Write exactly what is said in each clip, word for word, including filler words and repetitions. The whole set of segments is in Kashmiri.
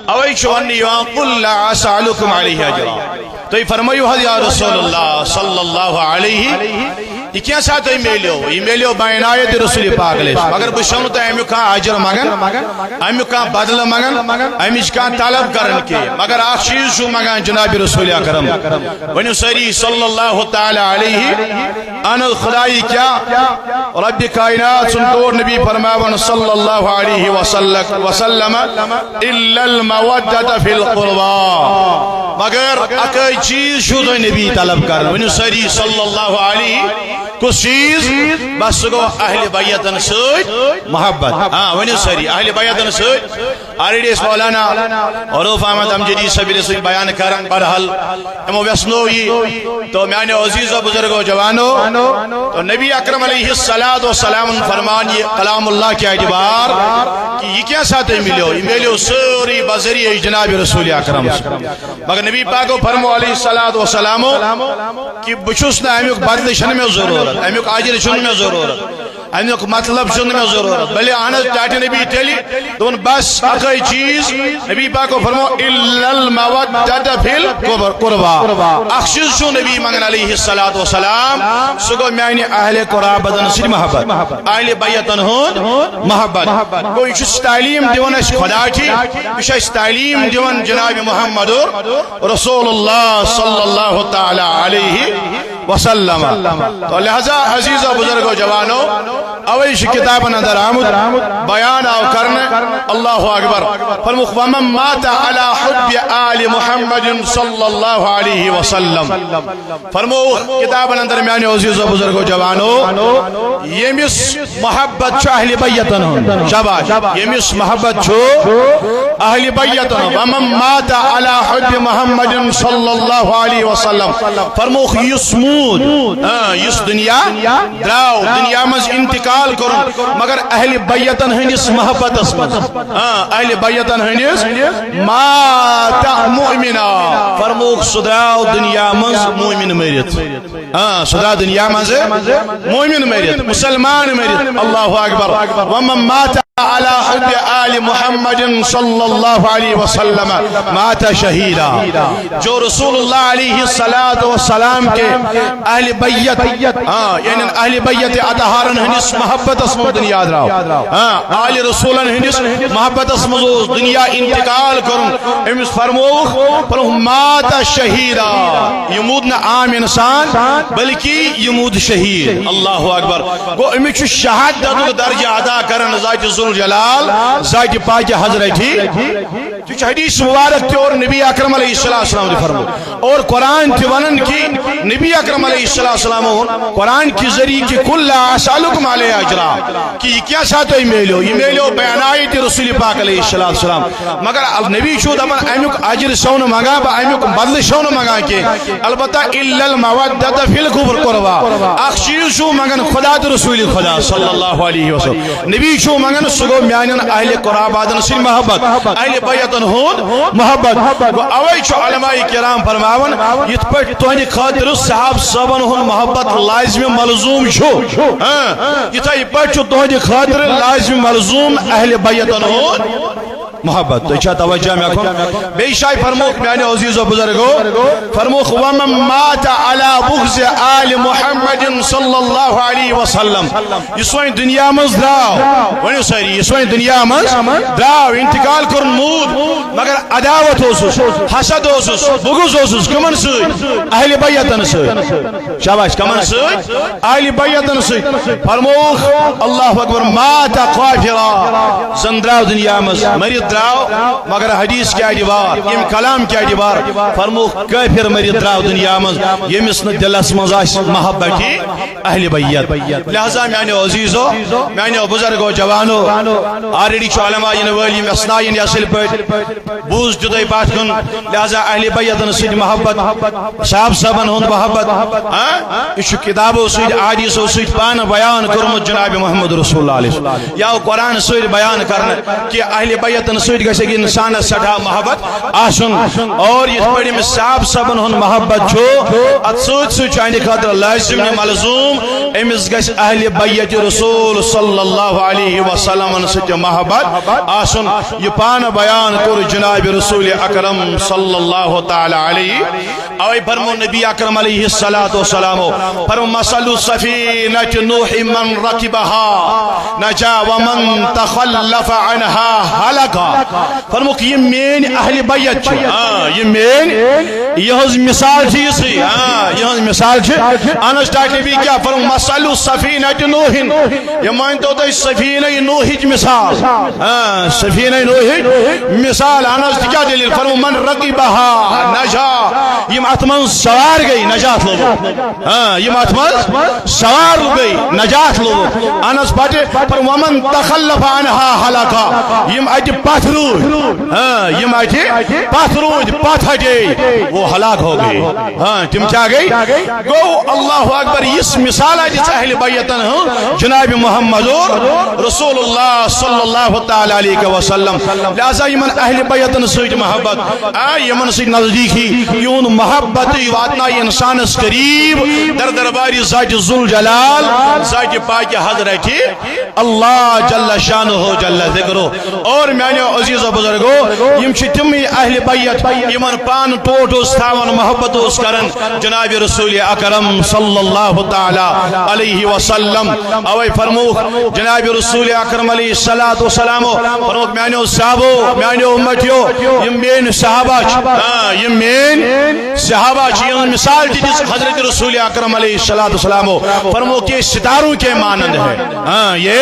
اوے چھُ وننہٕ یِوان، "قل لا اسألكم عليه اجرا۔" تُہۍ فرمٲیِو حظ یا رسول اللہ صلی اللہ علیہ، یہِ کیٛاہ سا تۄہہِ میلیو؟ یہِ میلیو بعنایت رسول پاک علیہ السلام۔ مگر بہٕ چھُسو نہٕ تۄہہِ امیُک کانٛہہ اجر منگان، امیُک کانٛہہ بدلہٕ منگان، امِچ کانٛہہ طلب کران کینٛہہ۔ مگر اکھ چیٖز چھُو منگان جناب رسول اکرم۔ ؤنِو سٲری صلی اللہ تعالیٰ علیہ۔ اہن حظ، خدائی کیا؟ رب کائنات سن طور نبی فرماون صلی اللہ علیہ وسلم، وسلم، "الا المودۃ فی القربی۔" مگر اکے چیز چھو تُہۍ نبی طلب کران۔ ؤنِو سٲری صلی اللہ علیہ، کُس چیز؟ بس سُہ گوٚو اہل بیتن سۭتۍ محبت۔ ہاں، ؤنِو سٲری، اہل بیتن سۭتۍ۔ آلریڈی ٲسۍ مولانا عروف احمد امجدی صٲب ییٚلہِ سۭتۍ بیان کران، بہرحال یِمو ویژھنو یہِ۔ تو میانیو عزیزو بزرگو جوانو، تو نبی اکرم علیہ الصلوۃ والسلام فرمان، یہ کلام اللہ کے اعتبار کہ یہ کیا سا تۄہہِ ملیو؟ یہ ملیو سٲری بذریعہ جناب رسول اکرم۔ مگر نبی پاکو فرمو علیہ الصلوۃ والسلام کہ بہٕ چھُس نہٕ امیُک بدلہٕ چھَنہٕ مےٚ ضروٗرت، امیُک اجر چھُنہٕ مےٚ ضروٗرت۔ امیُک مطلب چھُنہٕ مےٚ ضروٗرت۔ بلے اہن حظ، ٹاٹہِ نبی تیٚلہِ دوٚپُن، بس اکے چیز، نبی پاکو فرمو، "الا المودۃ فی القربی۔" اکھ چیز چھُ نبی منگان علیہ الصلوۃ والسلام، سُہ گوٚو میانہِ اہل قرابتن سۭتۍ محبت، اہل بیتن ہُنٛد محبت۔ گوٚو یہِ چھُ تعلیٖم دِوان اَسہِ خدا چھِ، یہِ چھُ اَسہِ تعلیٖم دِوان جناب محمد رسول اللہ صلی اللہ تعالیٰ علیہ وسلم۔ تو لہذا عزیزو بزرگو جوانو، اوے چھُ کتابن اندر آمُت، بیان آو کرنہٕ، اللہ اکبر۔ فرموکھ، "ومن مات علی حب آل محمد صلی اللہ علیہ وسلم۔" فرموکھ کتابن اندر، میانیو عزیزو بزرگو جوانو، ییٚمِس محبت چھُ اہل بیتن ہُنٛد، شاباش، ییٚمِس محبت چھُ اہل بیتن ہُنٛد، "ومن مات علی حب محمد صلی اللہ علیہ وسلم۔" فرموکھ، یُس موٗد، ہاں، یُس دنیا درٛاو، دنیا منٛز انتقال کوٚرُن، مگر اہل بیتن ہٕنٛدِس محبتس منٛز، ہاں، اہل بیتن ہٕنٛدِس، "مات مؤمنا۔" فرموکھ، سُہ درٛاو دنیا منٛز مومن مٔرِتھ۔ ہاں، سُہ درٛاو دنیا منٛز مومن مٔرِتھ، مسلمان مٔرِتھ۔ اللہ اکبر۔ "ومن مات علی حب آل محمد صلی اللہ علیہ وسلم مات شہیدا۔" جو رسول اللہ علیہ الصلوۃ والسلام کے اہل بیت، ہاں، یعنی اہل بیت اطہارن ہٕنٛدِس محبتس منٛز دنیا درٛاو، ہاں، آل رسولن ہٕنٛدِس محبتس منٛز اوس دنیا انتقال کرُن، أمِس فرمووُکھ، فرمووُکھ، "مات شہیدا۔" یہِ موٗد نہٕ عام انسان، بلکہ یہِ موٗد شہید۔ اللہ اکبر۔ گوٚو أمِس چھُ شہادتُک درجہ عطا کران ذات ذوالجلال، ذات پاک حضرت۔ یہِ چھُ حدیث مبارک تہِ اور نبی اکرم علیہ الصلوۃ والسلام تہِ فرموو۔ اور قرآن تہِ ونان کہ نبی اکرم علیہ الصلوۃ والسلام ووٚن قرآن کہ ذریعہ کہ "قل لا اسألکم علیہ اجرا"، کہ یہِ کیٛاہ سا تۄہہِ میلیو؟ یہِ میلیو بعنایت رسول پاک علیہ الصلوۃ والسلام۔ مگر ال-، نبی چھُ دپان، امیُک اجر چھُسو نہٕ منگان بہٕ، امیُک بدلہٕ چھُسو نہٕ منگان کینٛہہ۔ البتہ الا المودۃ فی القربی۔ اکھ چیز چھُو منگان، خدا تہٕ رسول خدا صلی اللہ علیہ وسلم۔ نبی چھُو منگان، سُہ گوٚو میانٮ۪ن اہل قراباتن سۭتۍ محبت، اہل بیتن ہُنٛد محبت۔ گوٚو اوے چھُ علماء کرام فرماوان، یِتھ پٲٹھۍ تُہنٛدِ خٲطرٕ صحابہ صٲبن ہُنٛد محبت لازم ملزوم چھُ، ہاں، یِتھے پٲٹھۍ چھُ تُہنٛدِ خٲطرٕ لازم ملزوم اہل بیتن ہُنٛد محبت۔ تُہۍ چھا توجہ مےٚ کُن؟ بیٚیہِ جایہِ فرمووُکھ میانیو عزیزو بزرگو، فرمووُکھ، "ومن مات علی بغض آل محمد صلی اللہ علیہ وسلم"۔ یُس وۄنۍ دُنیا منٛز درٛاو، ؤنِو سٲری، یُس وۄنۍ دُنیا منٛز درٛاو، انتقال کوٚرُن موٗد، مگر عداوت اوسُس، حسد اوسُس، بغض اوسُس، کٕمن سۭتۍ؟ اہل بیتن سۭتۍ۔ شاباش، کمن سۭتۍ؟ اہل بیتن سۭتۍ۔ فرمووُکھ، اللہ اکبر، "مات کافرا"، زن درٛاو دُنیا منٛز، مٔرِتھ درٛاو، مگر حدیث کیٛاہ دِ وار، ییٚمہِ کلام کیٛاہ دِ وار؟ فرمووُکھ، کٲفر مٔرِتھ درٛاو دُنیا منٛز، ییٚمِس نہٕ دِلس منٛز آسہِ محبت اہل بیت۔ لہذا میانیو عزیزو، میانیو بزرگو، جوانو، already چھُ علماء یِنہٕ وٲلۍ یِم یژھناوٕنۍ اصل پٲٹھۍ۔ بوٗز تیُتھے پتھ کُن، لہذا اہل بیتن سۭتۍ محبت، صاحب صٲبن ہُنٛد محبت، ہاں؟ یہِ چھُ کتابو سۭتۍ، احادیثو سۭتۍ پانہٕ بیان کوٚرمُت جناب محمد رسول اللہ علیہ وسلم۔ یا قرآن سۭتۍ بیان کرنہٕ کہ اہل بیتن سۭتۍ گژھِ أکِس انسانس سٮ۪ٹھاہ محبت آسُن۔ اور یِتھ پٲٹھۍ أمِس صحابہ صٲبن ہُنٛد محبت چھُ، اتھ سۭتۍ سۭتۍ چھُ اہندِ خٲطرٕ لٲزِم یا ملزوم، أمِس گژھِ اہلِ بیت رسول صلی اللہ علیہ وسلمن سۭتۍ تہِ محبت آسُن۔ یہِ پانہٕ بیان کوٚر جناب رسول اکرم صلی اللہ تعالیٰ علیہ۔ اوے فرمو نبی اکرم علیہ الصلوۃ والسلام، فرمو، "مثل سفینۃ نوح من رکبہا نجا ومن تخلف عنہا ہلکا۔" فرموکھ، یہِ میٲنۍ اہلِ بیت چھِ، آ، یہِ میٲنۍ، یِہٕنٛز مثال چھِ یِژھٕے، آ، یِہٕنٛز مثال چھِ۔ انس ٹاٹھۍ نبی کیٛاہ فرمو؟ "مثل سفینۃ نوح۔" یہِ مٲنۍ تو تُہۍ سفینہ نوحٕچ مثال۔ آ، سفینہ نوحٕچ مثال۔ انس تہِ کیٛاہ دٔلیٖل؟ فرمو، "من رکبہا نجا۔" یِم اتھ منٛز سوار گٔے، نجات لوٚبُکھ۔ آ، یِم اتھ منٛز سوار گٔے، نجات لوٚبُکھ۔ انس پتہٕ فرمو، "ومن تخلف عنہا ہلکا۔" یِم اتہِ پتھ روٗدۍ، آ، یِم اتہِ پتھ روٗدۍ، پتھ ہٹے، وہ ہلاک ہو گئے۔ ہاں، تِم کیٛاہ گٔے؟ گوٚو، اللہ اکبر، یِژھ مثال دِژ اہلِ بیتن ہٕنٛز جناب محمد رسول اللہ صلی اللہ تعالیٰ علیہ وسلم۔ لہذا یِمن اہلِ بیتن سۭتۍ محبت، آ، یِمن سۭتۍ نزدیٖکی، یِہُنٛد محبت واتنایہِ انسانس قریب در دربارِ ذاتِ ذوالجلال، ذاتِ پاکِ حضرتِ اللہ جل شانہ جل ذکرہ۔ اور میانیو عزیزو بزرگو، یِم چھِ تِمٕے اہلِ بیت، یِمن پانہٕ ٹوٹھ اوس تھاوان، محبت اوس کران جناب رسول اکرم صلی اللہ تعالیٰ علیہ وسلم۔ اوے فرموکھ جناب رسول اکرم علیہ الصلوۃ والسلام، فرموکھ، میانیو صحابو، میانیو امتیو، یِم میٲنۍ صحابہ چھِ، ہاں، یِم میٲنۍ صحابہ چھِ، یِہٕنٛز مثال تہِ دِژ حضرت رسول اکرم علیہ الصلوۃ والسلام۔ فرموکھ، یہ ستاروں کے مانند ہے۔ ہاں، یہ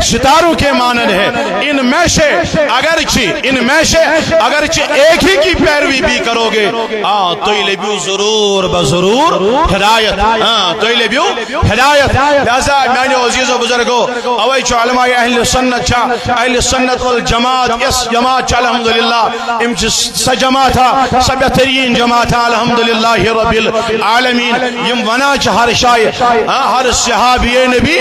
ستاروں کے مانند ہے۔ ان میں سے اگرچہ، ان میں سے اگرچہ ایک ہی کی پیروی بھی کرو گے، آ، تُہۍ لٔبِو ضرور بہ ضرور ہدایت۔ آ، تُہۍ لٔبِو ہدایت۔ لہذا میانیو عزیزو بزرگو، اوے چھُ علماء اہل سنت چھا، اہل سنت والجماعت، یس جماعت چھِ الحمدللہ، یِم چھِ سۄ جماعت ہا، سۄ بہترین جماعت ہا الحمدللہ رب العالمین۔ یِم ونان چھِ ہر شایہِ، ہاں، ہر صحابی نبی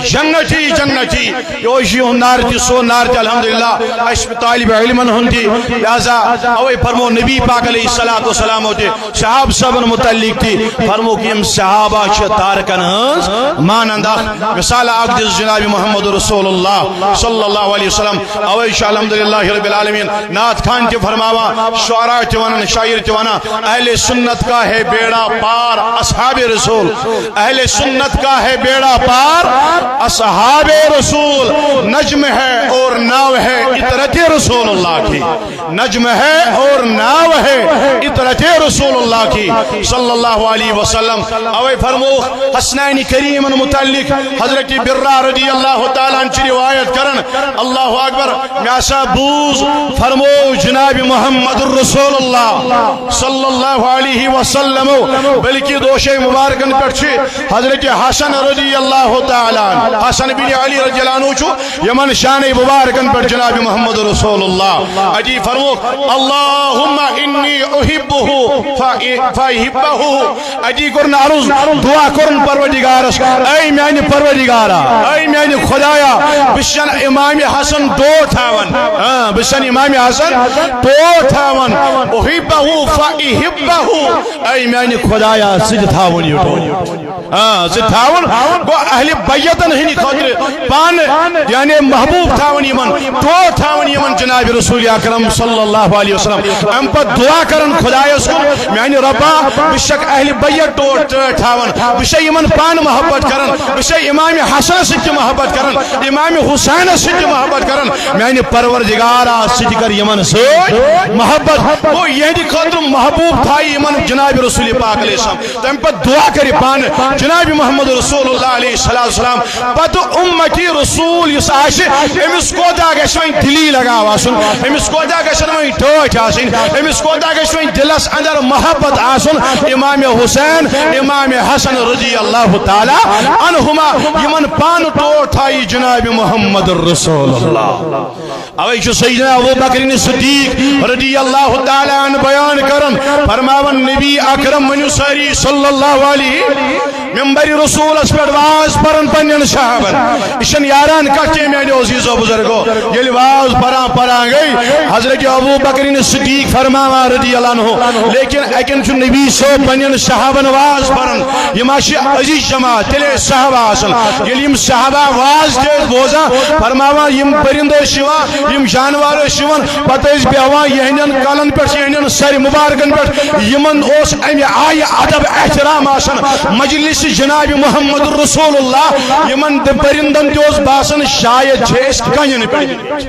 جنتی، جنتی۔ یہِ اوس یِہُنٛد نعرٕ تہِ، سون نعرٕ تہِ الحمدللہ۔ اَسہِ چھُ طالب علمن ہُنٛد تہِ۔ لہذا اوے فرمو نبی پاک علیہ الصلوۃ والسلام تہِ صحابہ صٲبن متعلق تہِ فرموکھ، یِم صحابہ چھِ تارکن ہٕنٛز مانند اکھ۔ مثال اکھ دِژ جناب محمد رسول اللہ صلی اللہ علیہ وسلم۔ اوے چھُ الحمدللہ رب العالمین نعت خوان تہِ فرماوان، شعراء تہِ ونان، شاعر تہِ ونان، اہل سنت کا ہے بیڑا پار اصحاب رسول، اہل سنت کا ہے بیڑا پار اصحاب رسول، نجم ہے اور ناو ہے عترت رسول اللہ کی۔ نجم ہے اور ناو ہے عترت رسول اللہ کی صلی اللہ علیہ وسلم۔ اوے فرموکھ حسنین کریمن متعلق حضرت برہ رضی اللہ تعالیٰ عنہ چھِ روایت کران، اللہ اکبر، مےٚ ہسا بوٗز، فرمو جناب محمد رسول اللہ صلی اللہ علیہ وسلم، بلکہ دوشے مبارکن پٮ۪ٹھ چھِ حضرت حسن رضی اللہ تعالیٰ عنہ، حسن بن علی رضی اللہ عنہ چھُ یِمن شانہ مبارکن پٮ۪ٹھ جناب محمد رسول اللہ۔ اتی فرموکھ، اللہم انی احبہ فا-، فاحبہ۔ اتی کوٚرُن عرض، دعا کوٚرُن پروردگارس، اے میانہِ پروردگارا، اے میانہِ خدایا، بہٕ چھُسن امام حسن ٹوٹھ تھاوان، ہاں، بہٕ چھُسن امام حسن ٹوٹھ تھاوان، احبہ فاحبہ، اے میانہِ خدایا، ژٕ تہِ تھاوُن یہِ ٹوٹھ۔ آ، ژٕ تھاوُن گوٚو اہلِ بیتن ہٕنٛدِ خٲطرٕ پانہٕ، یعنی محبوب تھاوُن یِمن، ٹوٹھ تھاوُن یِمن جناب رسول اکرم صلی اللہ علیہ وسلم۔ امہِ پتہٕ دعا کران خدایس کُن، میانہِ رۄبا، بہٕ چھُسکھ اہلِ بیت ٹوٹھ، ٹٲٹھ تھاوان، بہٕ چھُسے یِمن پانہٕ محبت کران، بہٕ چھُسے امام حسنس سۭتۍ تہِ محبت کران، امام حسینس سۭتۍ تہِ محبت کران، میانہِ پروردگارا، ژٕ تہِ کر یِمن سۭتۍ محبت۔ گوٚو یِہنٛدِ خٲطرٕ محبوب تھایہِ یِمن جناب رسول پاک علیہ السلام۔ تمہِ پتہٕ دعا کرِ پانہٕ جناب محمد رسول اللہ علیہ الصلوۃ والسلام۔ پتہٕ امتی رسول یُس آسہِ، أمِس کوتاہ گژھِ وۄنۍ دِلی لگاو آسُن، أمِس کوتاہ گژھن وۄنۍ ٹٲٹھۍ آسٕنۍ، أمِس کوتاہ گژھِ وۄنۍ دِلس اندر محبت آسُن امام حسین، امام حسن رضی اللہ تعالیٰ عنہما، یِمن پانہٕ ٹوٹھ تھایہِ جناب محمد رسول اللہ۔ اوے چھُ سیدنا ابو بکر صدیق رضی اللہ تعالیٰ عنہ بیان کران، فرماوان، نبی اکرم، ؤنِو سٲری، صلی اللہ علیہ منبر رسولس پٮ۪ٹھ واز پران پننٮ۪ن صحابن۔ یہِ چھَنہٕ یاران کتھ کینٛہہ میانیو عزیزو بزرگو۔ ییٚلہِ واز پران پران گٔے، حضرت ابو بکر صدیق فرماوان رضی اللہ عنہ، لیکن اتٮ۪ن چھُ نبی صٲب پننٮ۪ن صحابن واز پران۔ یِم ہا چھِ عزیز جماعت، تیٚلہِ ٲسۍ صحابہ آسان۔ ییٚلہِ یِم صحابہ واز تہِ ٲسۍ بوزان، فرماوان، یِم پٔرِندٕ ٲسۍ یِوان، یِم جانور ٲسۍ یِوان، پتہٕ ٲسۍ بیٚہوان یِہنٛدٮ۪ن کلن پٮ۪ٹھ، یِہنٛدٮ۪ن سرِ مبارکن پٮ۪ٹھ۔ یِمن اوس امہِ آیہِ ادب احترام آسان۔ مجلس جناب محمد رسول اللہ، یِمن تہِ پٔرِندن تہِ اوس باسان، شاید چھِ أسۍ کنٮ۪ن پٮ۪ٹھ۔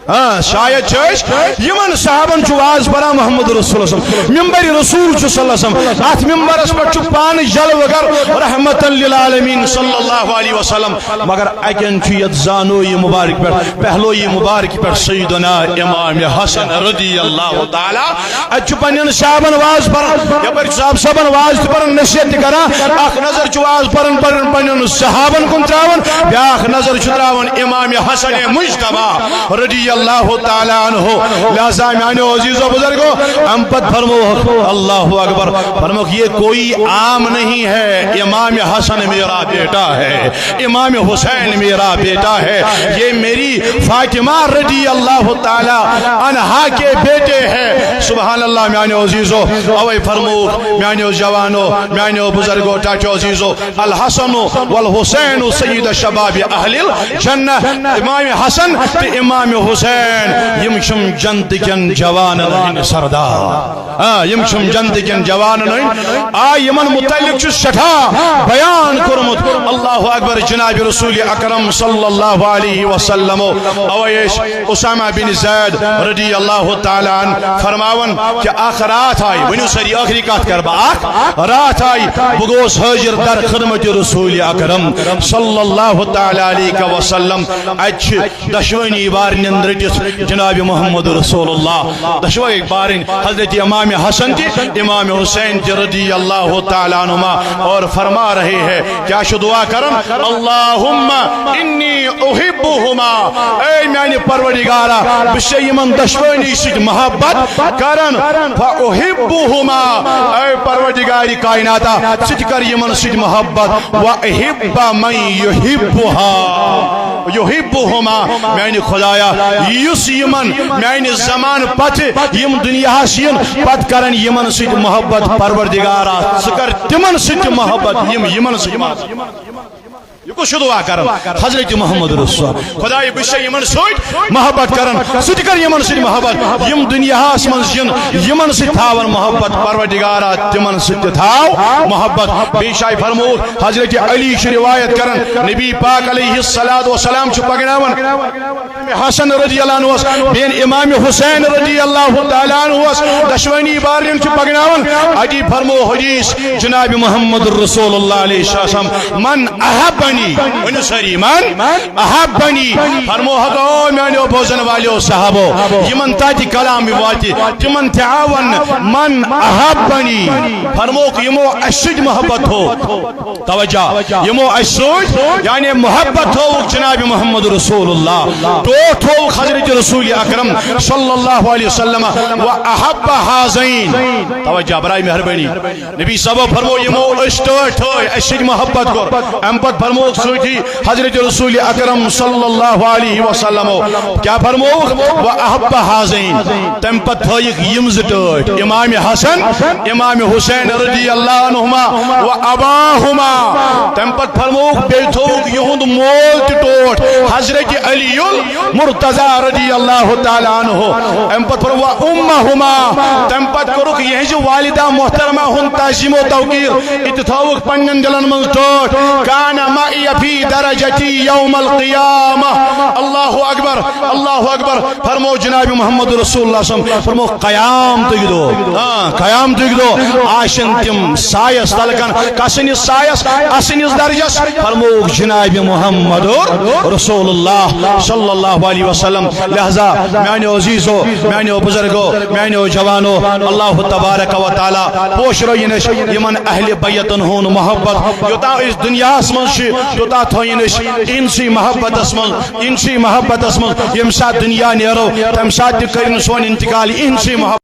ہاں، شاید چھِ أسۍ، یِمن صحابن چھُ واز پران محمد رسول صلی اللہ علیہ وسلم۔ منبر رسول چھُ صلی اللہ علیہ وسلم۔ اتھ منبرس پٮ۪ٹھ چھُ پانہٕ جلوٕ گر رحمت للعالمین صلی اللہ علیہ وسلم۔ مگر اتٮ۪ن چھُ یتھ زانوی مبارک پٮ۪ٹھ، پہلوی مبارک پٮ۪ٹھ سیدنا امام حسن رضی اللہ تعالیٰ۔ اتہِ چھُ پننٮ۪ن صحابن واز پران، یپٲرۍ چھُ صاحب صٲبن واز تہِ پران، نصیحت تہِ کران۔ اکھ نظر چھُ واز پران، پران پننٮ۪ن صحابن کُن تراوان، بیاکھ نظر چھُ تراوان امام حسن مجتبیٰ رضی اللہ تعالیٰ عنہ۔ لہذا میانیو عزیزو بزرگو، ام پت فرمو اللہ اکبر، فرمو یہ کوئی عام نہیں ہے، امام حسن میرا بیٹا ہے، امام حسین میرا بیٹا ہے، یہ میری فاطمہ رضی اللہ تعالیٰ عنہا کے بیٹے ہیں۔ سبحان اللہ میانیو عزیزو، اوے فرمو میانیو جوانو، میانیو بزرگو، ٹاٹو عزیزو، الحسن والحسین سید شباب اہل الجنہ۔ امام حسن تہٕ امام حسین، یِم چھِم جنت کٮ۪ن جوانن ہٕنٛدۍ سردار۔ آ، یِم چھِم جنت کٮ۪ن جوانن ہٕنٛدۍ۔ آ، یِمن متعلق چھُ سٮ۪ٹھاہ بیان کوٚرمُت۔ اللہ اکبر، جناب رسول اکرم صلی اللہ علیہ وسلم۔ اوے ٲسۍ اسامہ بن زید رضی اللہ تعالیٰ عنہ فرماوان کہ اکھ راتھ آیہِ، ؤنِو سٲری، ٲخری کتھ کرٕ بہٕ، اکھ راتھ آیہِ، بہٕ گوس حٲضِر در خدمت رسول اکرم صلی اللہ تعالیٰ علیہ وسلم۔ اتہِ چھِ دۄشوٕنی بارنٮ۪ن رٔٹِتھ جناب محمد رسول اللہ۔ دۄشوے بارٕنۍ حضرت امام حسن تہِ امام حسین تہِ رضی اللہ تعالیٰ عنہما اور فرما رہے ہیں، کیا چھُ دعا کران؟ اللہم انی احبہما، اے میانہِ پروردگارا، بہٕ چھُسے یِمن دۄشوٕنی سۭتۍ محبت کران۔ فاحبہما، اے پروردگار کائناتا، ژٕ تہِ کر یِمن سۭتۍ محبت۔ واحب من یحبہا، یحبہما، میانہِ خدایا، یُس یِمن میانہِ زمانہٕ پتہٕ یِم دُنیاہس یِن، پتہٕ کرن یِمن سۭتۍ محبت۔ پروردگارا، ژٕ کر تِمن سۭتۍ تہِ محبت، یِم یِمن سۭتۍ محبت۔ یہِ کُس چھُ دعا کران؟ حضرت محمد رسول۔ خدایا، بہٕ چھُسے یِمن سۭتۍ محبت کران، ژٕ تہِ کر یِمن سۭتۍ محبت۔ یِم دُنیاہس منٛز یِن، یِمن سۭتۍ تھاون محبت۔ پروردگارا، تِمن سۭتۍ تہِ تھاو محبت۔ بیٚیہِ جایہِ فرمووُکھ، حضرت علی چھُ روایت کران، نبی پاک علیہ الصلوۃ والسلام چھُ پکناوان۔ حسن رضی اللہ عنہ اوس، بیٚیہِ امام حسین رضی اللہ تعالیٰ عنہ اوس، دۄشوٕنی بارنٮ۪ن چھُ پکناوان۔ اتی فرمو حدیث جناب محمد رسول اللہ علیہ السلام، من احبنی، ؤنِو سٲری، من احبنی، فرمو حق، او میانیو بوزن والیو صحابو، یِمن تاتہِ کلام واتہِ، تِمن تہِ آون، من احبنی، فرموکھ یِمو اسہِ سۭتۍ محبت تھوو۔ توجہ، یِمو اسہِ سۭتۍ یعنی محبت تھووُکھ جناب محمد رسول اللہ، ٹوٹھ تھووُکھ حضرت رسول اکرم صلی اللہ علیہ وسلم، و احب ہذین۔ توجہ، برائے مہربانی۔ نبی صاحب فرمو، یِمو أسۍ ٹٲٹھۍ تھٲے، اَسہِ سۭتۍ محبت کوٚر۔ اَمہِ پتہٕ فرمووُکھ سۭتی حضرت رسول اکرم صلی اللہ علیہ وسلم، کیا فرمووُکھ؟ و احب ہذین۔ تَمہِ پتہٕ تھٲیِکھ یِم زٕ ٹٲٹھۍ، امام حسن، امام حسین رضی اللہ عنہما و اباہما۔ تَمہِ پتہٕ فرمووُکھ، بیٚیہِ تھووُکھ یِہُنٛد مول تہِ ٹوٹھ، حضرت علی المرتضی رضی اللہ تعالیٰ عنہ۔ اَمہِ پتہٕ فرموو، و امہما۔ تَمہِ پتہٕ کوٚرُکھ یِہنٛزِ والدہ محترمہ ہُنٛد تعظیم و توقیر۔ یہِ تہِ تھٲوٕکھ پننٮ۪ن دِلن منٛز ٹٲٹھ، کان معی فی درجتی یوم القیامہ۔ اللہ اکبر، اللہ اکبر۔ فرمو جناب محمد رسول اللہ صلی اللہ علیہ وسلم، فرمو قیامتٕکۍ دۄہ، آ، قیامتٕکۍ دۄہ آسن تِم سایس تل کن، کسٕنِس سایس؟ اسٕنِس درجس۔ فرمووُکھ جناب محمد رسول اللہ صلی اللہ علیہ وسلم۔ لہذا میانیو عزیزو، میانیو بزرگو، میانیو جوانو، اللہ تبارک و تعالیٰ پوشرٲیِن أسۍ یِمن اہل بیتن ہُنٛد محبت۔ یوٚتام أسۍ دُنیاہس منٛز چھِ، توٚتام تھٲیِن أسۍ یِہنٛدسٕے محبتس منٛز، یِہنٛدسٕے محبتس منٛز۔ ییٚمہِ ساتہٕ دُنیا نیرو، تمہِ ساتہٕ تہِ کٔرِن سون انتقال یِہنٛدسٕے محبت۔